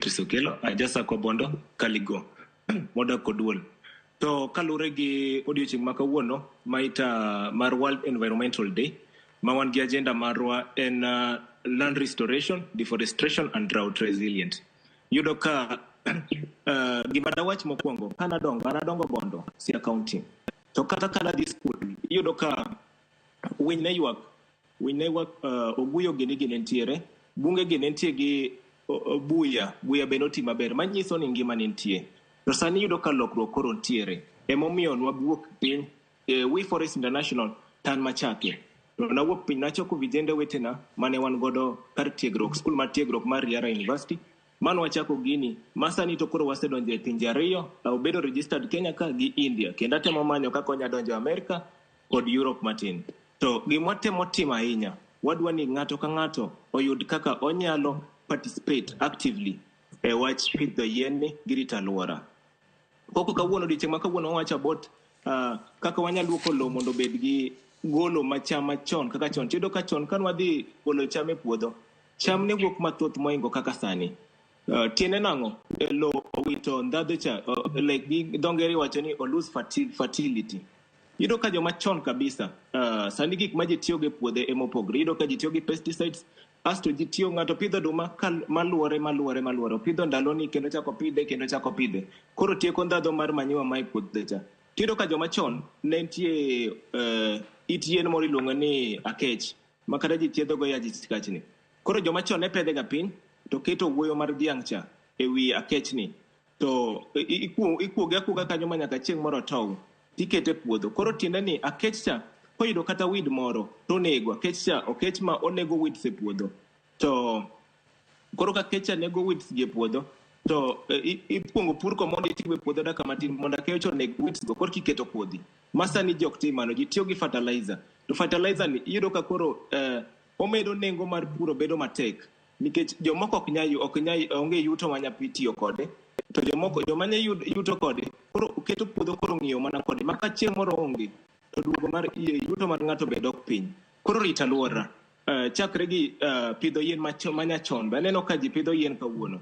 Beatrice Okello, ajasakwa Bondo, Kaligo, modak kod duol. To kalure gi odiochieng' ma kawuono maita mar World Environmental Day, ma wan gi agenda marwa en land restoration, deforestation and drought resilient. Yudo ka gima dawach mokwongo, ka nadongo, an adongo Bondo, Siaya County. To kata ka nadhi skul, iyudo ka winy ne ywak, winy ne ywak, oguyo gini gi ne nitiere, bunge gi ne nitie gi buya, buya be noti maber, manyiso ni ngima ne nitie. To sani iyudo ka lokruok koro nitiere. Emomiyo nwawuok piny, We Forest International tan machake. To nawuok piny, nachoko vijende wetena mane wan godo kar tiegruok, skul mar tiegruok mar Riara University, mane wachako gini, ma sani to koro wasedonjo e pinje ariyo, obedo registered Kenya ka gi India, kendo atemo manyo kaka wanya donjo Amerika kod Europe matin. To gima watemo timo ahinya, wadwa ni ng'ato ka ng'ato oyud kaka onyalo participate actively e wach pidho yien ni gi rito alwora. Koko kawuono, odiochieng' ma kawuono wawacho about kaka wanyalo luoko lowo mondo obed gi golo macham machon kaka chon. Tiyudo ka chon kane wadhi golo cham e puodho, cham ne wuok mathoth mohingo kaka sani. Tiende nang'o? Lowo owito ndhadhu cha, like gi dho ngere iwacho ni o lose fertility. Iyudo ka joma chon kabisa, sani gik ma ji tiyogo e puodho ema opogore. Iyudo ka ji tiyo gi pesticides, asto ji tiyo, ng'ato pidho oduma ka maluore maluore maluore. Opidho ndaloni kendo chako pidhe kendo chako pidhe. Koro tieko ndhadhu mar manyiwa ma e puodho cha. Tiyudo ka joma chon ne nitie it yien moro iluongo ni akech ma kata ji thiedhogo yach kachni. Koro joma chon ne pedhe ga piny to keto owuoyo mar dhiang' cha e wi akechni to ikuoge akuoga kanyo ma nyaka chieng' moro otow tikete e puodho. Koro tiende ni akech cha koyudo kata weed moro to onego akech cha, okech ma onego weeds e puodho. To koro ka akech cha nego weeds gi e puodho to ikuongo pur ko mondo itigo e puodho dakika matin mondo akech oneg weeds go korka iketo kodhi. Ma sani ji ok tim mano, ji tiyo gi fertilizer. To fertilizer ni iyudo ka koro omedo nengo mar puro bedo matek nikech jomoko ok nyal, ok nyal, onge yuto ma nyalo tiyo kode, to jomoko joma nyalo yuto kode koro keto puodho koro ng'iyo mana kode ma ka chieng' moro onge to duogo mar yuto mar ng'ato be dok piny. Koro rito alwora chakre gi pidho yien manyachon be aneno ka ji pidho yien kawuono.